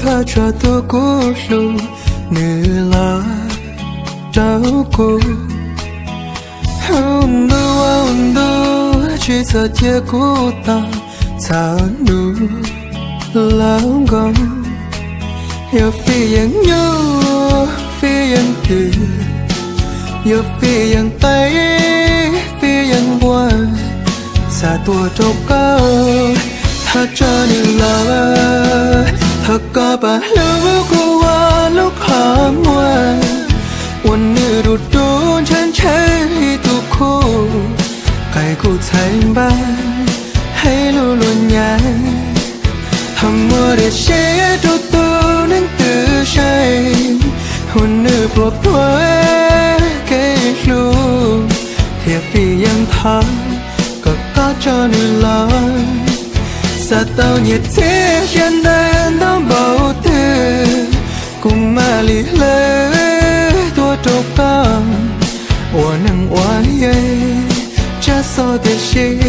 Thaj tsam tus kuv hlub, nws los rau kuv. Ntuj, ntuj tsis txhob cia kuv tau txhaum ntuj laus nkoos. Yog fij yeej nyuaj, fij yeej twm, yog fij yeej qe, fij yeej npua, xa tuaj rau koj, thov tso nws los. Thov koj pab hlub kuv ua lub qhov muag, ua nws dub dub ntshaw ntshaw ib tug khub, qais kuv txhais npab, hais lus luag nyav. Thov muaj dej siab rau tus neeg twg saib, ua nws pluag pluag kev hlub, thiab fij yeej thov kom koj tso nws los. Xav tau nyiaj txiag xya ntawv ntau npaum twg, kuv mam li hlawv tuaj rau koj, ua neej ua yaig tsab xov. Tiam sis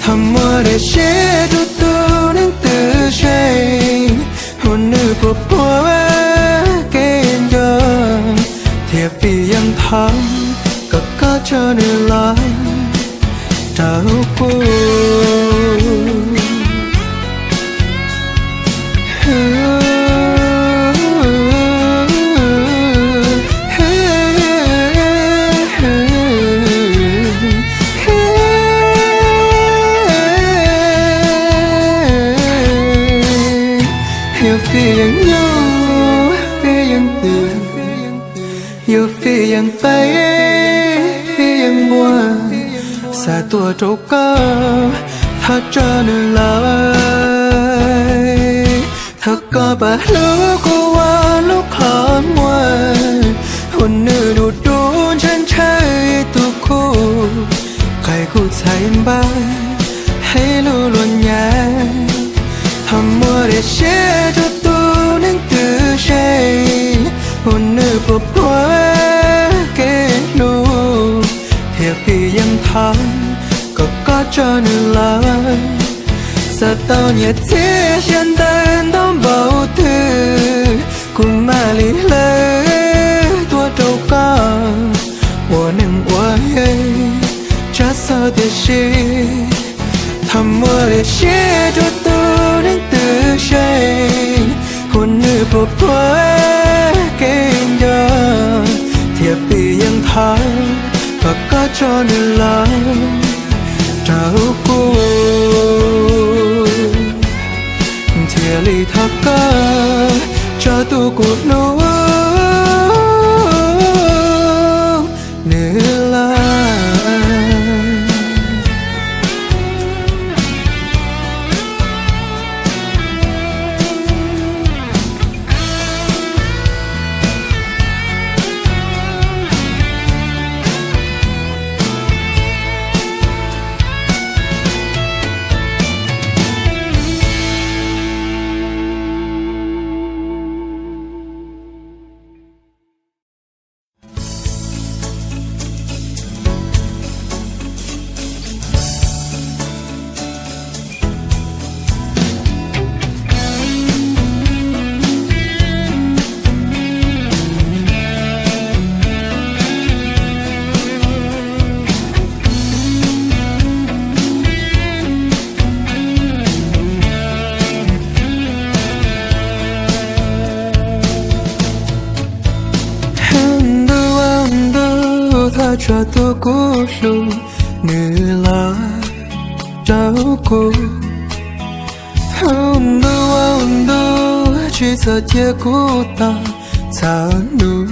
thov muaj dej siab rau tus neeg twg saib, ua nws pluag pluag kev nco, thiab fij yeej thov kom koj tso nws los rau kuv. Yog fij yeej nyuaj, fij yeej twm, yog fij yeej qe, fij yeej npua, xa tuaj rau koj, thov tso nws los. Thov koj pab hlub kuv ua lub qhov muag, ua nws dub dub ntshaw ntshaw ib tug khub, qais kuv txhais npab, hais lus luag nyav. Thov muaj dej siab rau tus neeg twg saib, ua nws pluag pluag kev hlub, thiab fij yeej thov kom koj tso nws los. Xav tau nyiaj txiag xya ntawv ntau npaum twg, kuv mam li hlawv tuaj rau koj, ua neej ua yaig tsab xov. Tiam sis thov muaj dej siab rau tus neeg twg saib, ua nws pluag pluag kev nco, thiab fij yeej thov kom koj tso nws los rau kuv, thiaj li thov koj tso tus kuv hlub nws los. Ntuj, ntuj thaj tsam tus kuv hlub, nws los rau kuv. Ntuj, ntuj tsis txhob cia kuv tau txhaum ntuj